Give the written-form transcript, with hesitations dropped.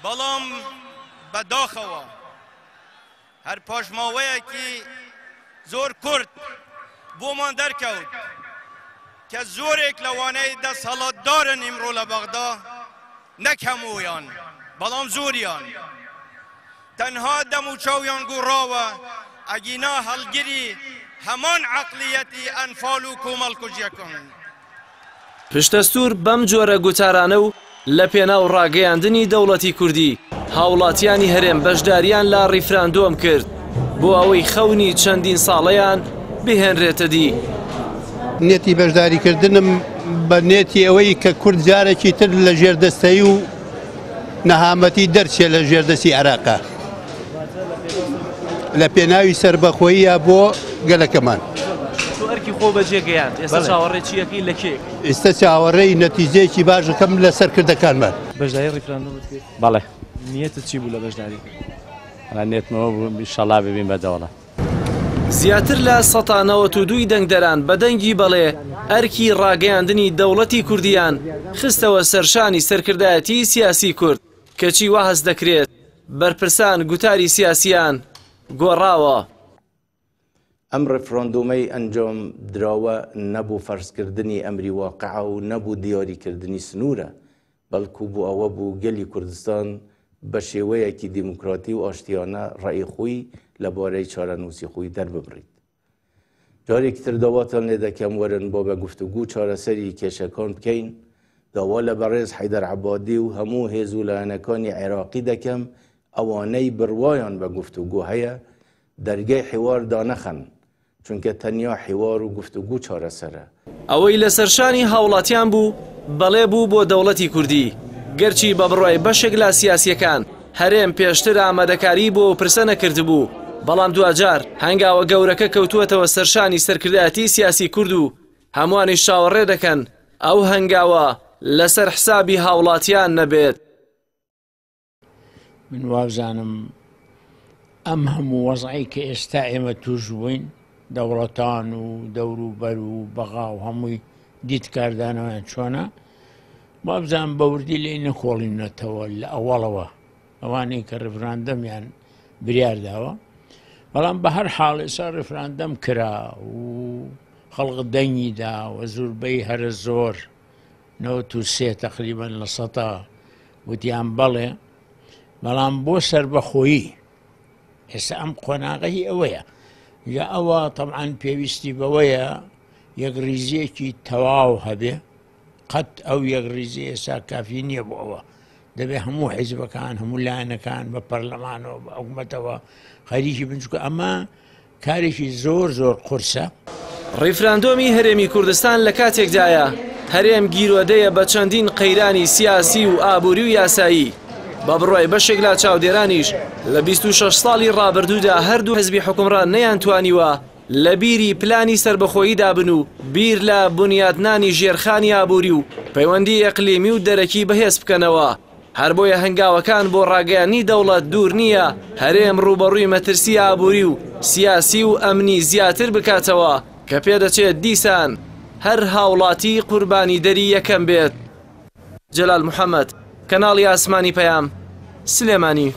بەڵام بەداخەوە هەر پاش ماوەیەکی زۆر کورت بۆمان دەرکەوت کە زۆرێک لەوانەی دەسەڵاتدارن ئیمڕۆ لە بەغدا، نەک هەموویان بەڵام زۆریان، تەنها دەموچاویان گۆڕاوە، ئەگینا هەڵگری هەمان عەقڵیەتی ئەنفال و کۆمەڵکوژیەکانن. پشتەستوور بەم جۆرە گوتارانە و لە پێناو ڕاگەیاندنی دەوڵەتی کوردی، هاوڵاتیانی هەرێم بەشداریان لە ڕیفراندۆم کرد بۆ ئەوەی خەونی چەندین ساڵەیان بهێنرێتە دی. نێتی بەشداریکردنم بە نێتی ئەوەی کە کورد جارێکی تر لە ژێردەستەیی و نەهامەتی دەرچێ لە ژێردەستی عێراقا لە پێناوی سەربەخۆییە بۆ گەلەکەمان. تۆ ئەرکی خۆ بەجێ گەیاند، ئێستا چاوەڕێ چی ئەکەی لە کێ؟ ئێستا چاوەڕێی نەتیجەیەکی باش ئەکەم لە سەرکردەکانمان. بەشداری ڕیفراندۆمت کرد؟ بەڵێ. نیەتت چی بوو لە بەشداری کردن؟ وەڵا نیەتم ئەوە بوو ئیشەڵا ببین بە دەوڵەت. زیاتر لە 92% ی دەنگدەران بە دەنگی بەڵێ ئەرکی ڕاگەیاندنی دەوڵەتی کوردییان خستەوە سەرشانی سەرکردایەتیی سیاسی کورد، کەچی وا هەست دەکرێت بەرپرسان گوتاری سیاسییان گۆڕاوە. ئەم ڕێفراندۆمەی ئەنجام دراوە نە بۆ فەرزکردنی ئەمری واقعە و نە بۆ دیاریکردنی سنوورە، بەڵکو بۆ ئەوە بوو گەلی کوردستان بە شێوەیەکی دیموکراتی و ئاشتیانە ڕەئی خۆی لە بارەی چارەنووسی خۆی دەرببڕیت. جارێکی تر داواتان لێ دەکەم وەرن با بە گفتوگو چارەسەری کێشەکان بکەین. داوا لە بەڕێز حەیدەر عەبادی و هەموو هێز و لایەنەکانی عێراقی دەکەم ئەوانەی بڕوایان بە گفتوگو هەیە دەرگای حیوار دانەخەن، چونکە تەنیا حیوار و گفتوگو چارەسەرە. ئەوەی لەسەر شانی هاوڵاتیان بوو بەڵێ بوو بۆ دەوڵەتی کوردی، گەرچی بە بڕوای بەشێک لە سیاسییەکان هەرێم پێشتر ئامادەکاریی بۆ ئەو پرسە نەکردبوو، بەڵام دواجار هەنگاوە گەورەکە کەوتووەتەوە سەر شانی سەرکردایەتیی سیاسی کورد و هەمووانیش چاوەڕێ دەکەن ئەو هەنگاوە لەسەر حسابی هاوڵاتیان نەبێت. من وابزانم ئەم هەموو وەزعی کە ئێستا ئێمە توش بووین دەوڵەتان و دەوروبەر و بەغا و هەمووی دیت کاردانەوەیان چۆنە وابزانم بەوردی لێی نەکۆڵینەتەوە لە ئەوەڵەوە ئەوانەی کە ڕفراندەمیان بریار داوە بەڵام بە هەر حاڵ ئێستا ڕفراندەم کرا و خەڵق دەنگی دا و زوربەی هەرە زۆر 93 تقریبا لە سەتا وتیان بەڵێ بەڵام بۆ سربەخۆیی ئێستا ئەم قۆناغەی ئەوەیە یا ئەوە طبعاان پێویستی بەوەیە یەکڕیزیەکی تەواو هەبێ قەت ئەو یەکڕیزی ئێستا کافی نییە بۆ ئەوە دەبێ هەموو حیزبەکان هەموو لایەنەکان بە پەرلەمانەوە بە حکومەتەوە خەریکی بن چونکە ئەمە کارێکی زۆر زۆر قورسە. ڕیفراندۆمی هەرێمی کوردستان لە کاتێکدایە، هەرێم گیرۆدەیە بە چەندین قەیرانی سیاسی و ئابووری و یاسایی، بە بڕوای بەشێک لە چاودێرانیش لە 26 ساڵی ڕابردوودا هەردوو حزبی حوکمڕان نەیانتوانیوە لە بیری پلانی سەربەخۆییدا بن و بیر لە بنیاتنانی ژێرخانی ئابووری و پەیوەندی ئیقلیمی و دەرەکی بەهێز بکەنەوە. هەر بۆیە هەنگاوەکان بۆ ڕاگەیاندنی دەوڵەت دوور نییە هەرێم ڕووبەڕووی مەترسی ئابووری و سیاسی و ئەمنی زیاتر بکاتەوە کە پێدەچێت دیسان هەر هاوڵاتی قوربانیدەری یەکەم بێت. جەلال محەمەد، کەناڵی ئاسمانی پەیام، سلێمانی.